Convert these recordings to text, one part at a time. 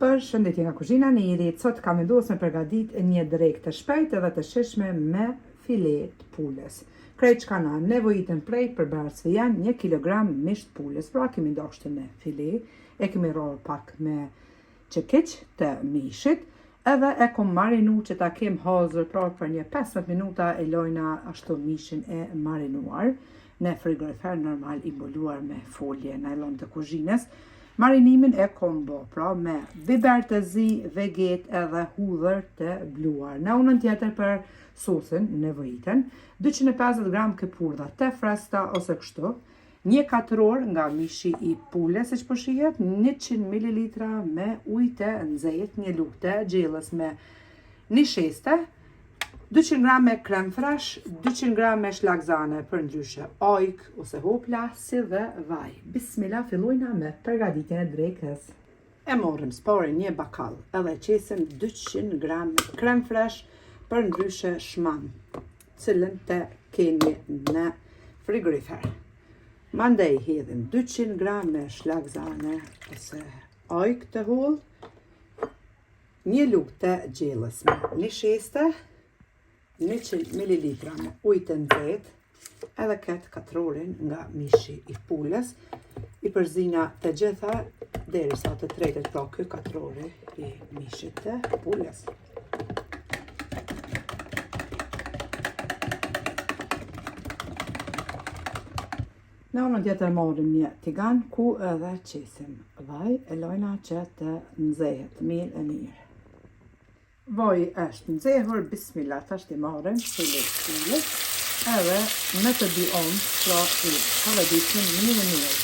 Përshëndetje nga kuzhina Nirit, sot kam vendos me përgatit një drekë të shpejtë edhe të shijshme me file të pulës. Krejt çka na nevojiten prej përbërësve janë 1 kg mish të pulës, pra kemi nda kështu në file, e kemi rrahur pak me çekiç të mishit, edhe e kom marinu që ta kem hazër, pra për një 15 minuta e lojna ashtu mishin e marinuar në frigorifer normal i mbuluar me folje najlon të kuzhinës. Marinimin e kom bo, pra me biber të zi, veget edhe hudhër të bluar. Në anën tjetër për sosin nevojiten 250 gram këpurdha të freskëta ose kështu, një katror nga mishi i pulës, siç po shihet, 100 ml me ujë të nxehtë, një lugë të gjellës me nisheste, 200 gram me krem fresh, 200 gram me shlagzane përndryshe ajkë ose hopla, si dhe vaj. Bismillah, fillojna me përgatitjen e drekës. E marrim s'pari një bakall edhe qesim 200 gram me krem fresh përndryshe shmam, cilën të keni në frigorifer. Mandej hedhim 200 gram me shlagzane ose ajkë të hollë, Një lugë të gjellës me nisheste, 100 ml me ujë të nxehtë, edhe këtë katrorin nga mishi i pulës, i përzina të gjitha derisa të tretet pra ky katrori i mishit të pulës. Në anën tjetër marrim një tigan ku edhe qesim vaj e lojna që të nxehet mirë e mirë. Vaji është nxehur, bismillah, tash i marrim filet pulës edhe me të dy anë, pra i kaverdisim mirë e mirë.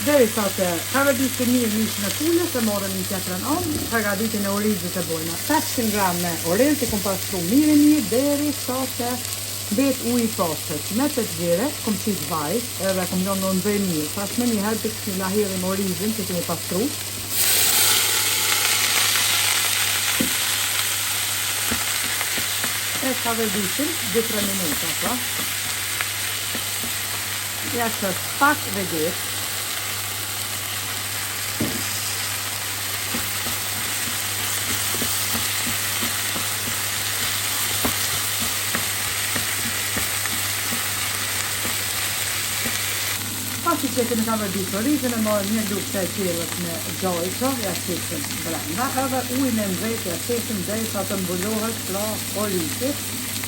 Derisa të kaverdisim mirë mishin e pulës e marrim në tjetrën anë, përgatitjen e orizit e bojna 500 gram me oriz i kom pastru mirë e mirë derisa të mbet uji i pastër. Në tenxhere kom qit vaj edhe kom lënë me u nxe mirë. Tash menjëherë bismillah hedhim orizin që kemi pastru. E kaverdisim 2-3 minuta, pra. Ja qes pak veget. Pasi që kemi kaverdis orizin e marrim një lugë të gjellës me gjalpë, ja qesim brenda, edhe ujin e nxehtë ja qesim derisa të mbulohet pra orizi.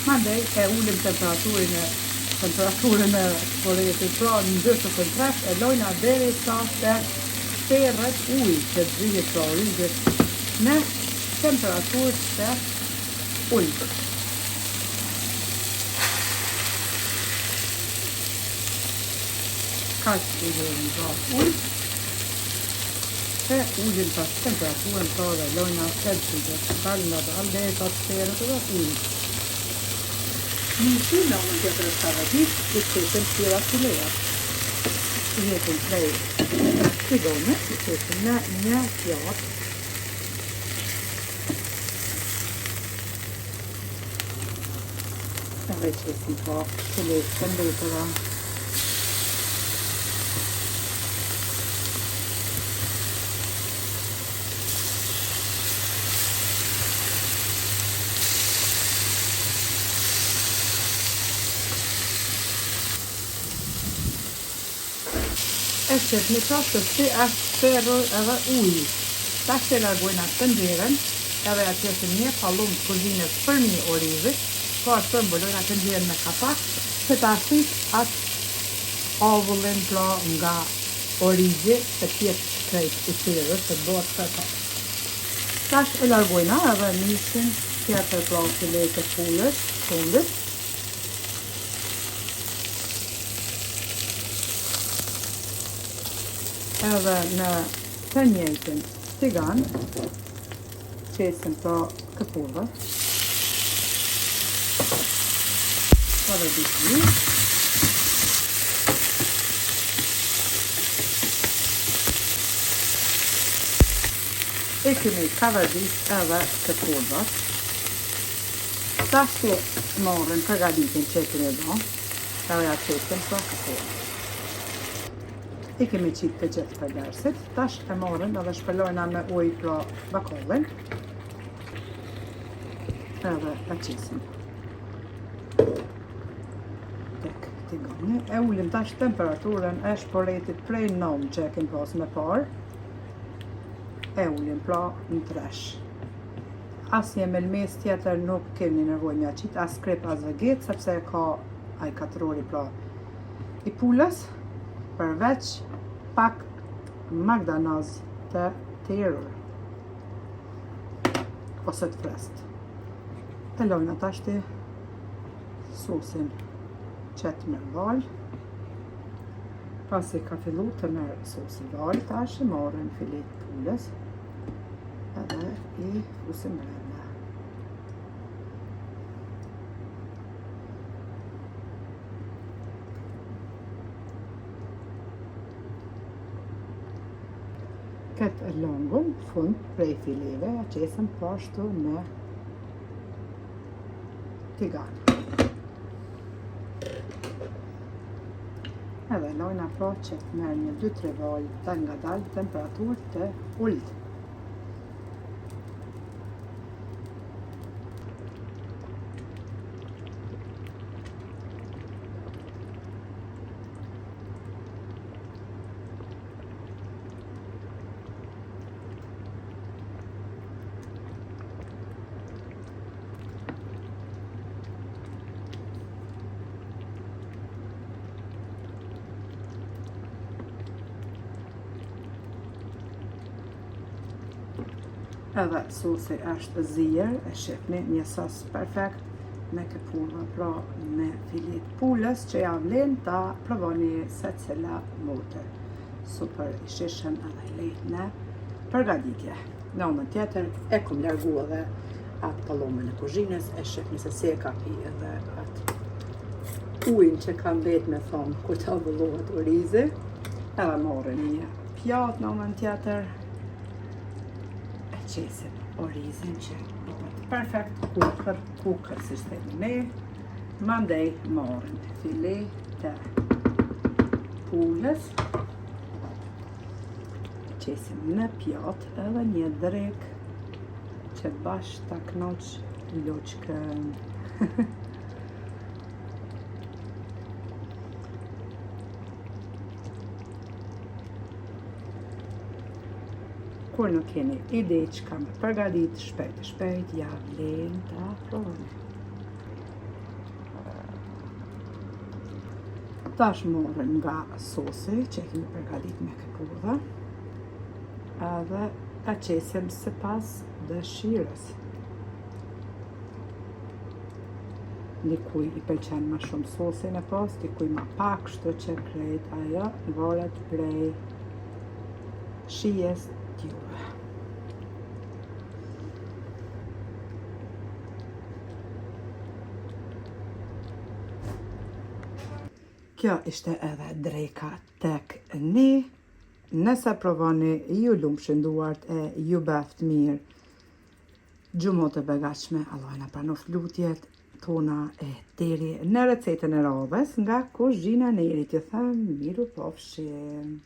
Mandej e ulim temperaturën e temperaturën e shporetit, pra në gjysë ose në tresh e lojna derisa të therret uji që të zihet pra orizi në temperaturë të ulët. Kaq i hedhim pra ujë. E ulim pas temperaturën pra dhe lojna të zihet. Dalëngadalë derisa të therret edhe uji. Mishi në anën tjetër është kaverdis, i qesim kështu filejat. I heqim prej tiganit, i qesim në një pjatë. Edhe qesim pra filet të mbetura. E shihni pra se si është therrur edhe uji. Tash e largojna tenxheren edhe ja qesim një pallum të kuzhinës përmi orizit, po ashtu e mbulojna tenxheren me kapak që ta thith atë avullin pra nga orizi që të jetë krejt i therur që të bëhet perfekt. Tash e largojna edhe mishin tjetër pra filet të pulës fundit. Edhe në të njëjtin tigan qesim pra këpurdhat. Edhe ditë E kemi kavërdis edhe kërpudhat. Tashti marrim përgatitjen që e kemi bo, edhe ja qesim pra kërpudhat. I kemi qitë të gjithë përbërësit, tash e marrim edhe shpëlojna me ujë pra bakollin, edhe e qesim. Tek tigani, e ulim tash temperaturën e shporetit prej 9 që e kemi pas me parë, e ulim pra në tresh. Asnjë melmes tjetër nuk kemi nevojë me qitë, as krip, as veget, sepse e ka ai katrori pra i pulës, përveç pak magdanoz të terur ose të freskët. E lojna tashti sosin që të merr valë. Pasi ka fillu të merr sosi valë, tash i marrim filet pulës edhe i fusim brenda. Këtë lëngun fund prej fileve e qesim poashtu në tigan. Edhe lojna pra që të merr një 2-3 valë të ngadalë temperaturë të ulët. Edhe sosi është zier, e shifni një sos perfekt me këpurdha, pra me filet pulës që ja vlen ta provoni secila motër. Super i shijshëm edhe i lehtë në përgatitje. Në anën tjetër e kom largu edhe atë pallomën e kuzhinës, e shifni se si e ka pi edhe atë ujin që ka mbet me thonë kur të avullohet orizi. Edhe marrim një pjatë në anën tjetër, e qesim orizin që bëhet perfekt kukër, kukër si themi ne. Mandej marrim filet e pulës, e qesim në pjatë edhe një drekë që bash ta knaq loqkën. Kur nuk keni ide çka me përgatit shpejt e shpejt, ja vlen ta provoni. Tash marrim nga sosi që e kemi përgatit me këpurdha edhe e qesim sipas dëshirës. Dikuj i pëlqen ma shumë sosin e pas, dikuj ma pak, kështu që krejt ajo varet prej shijes t'juve. Kjo ishte edhe dreka tek ne. Nëse provoni, ju lumshin duart e ju bëft mirë. Xhuma të begatshme, Allahu na pranoft lutjet tona e deri në recetën e radhës nga kuzhina e Nerit ju them mirupafshim.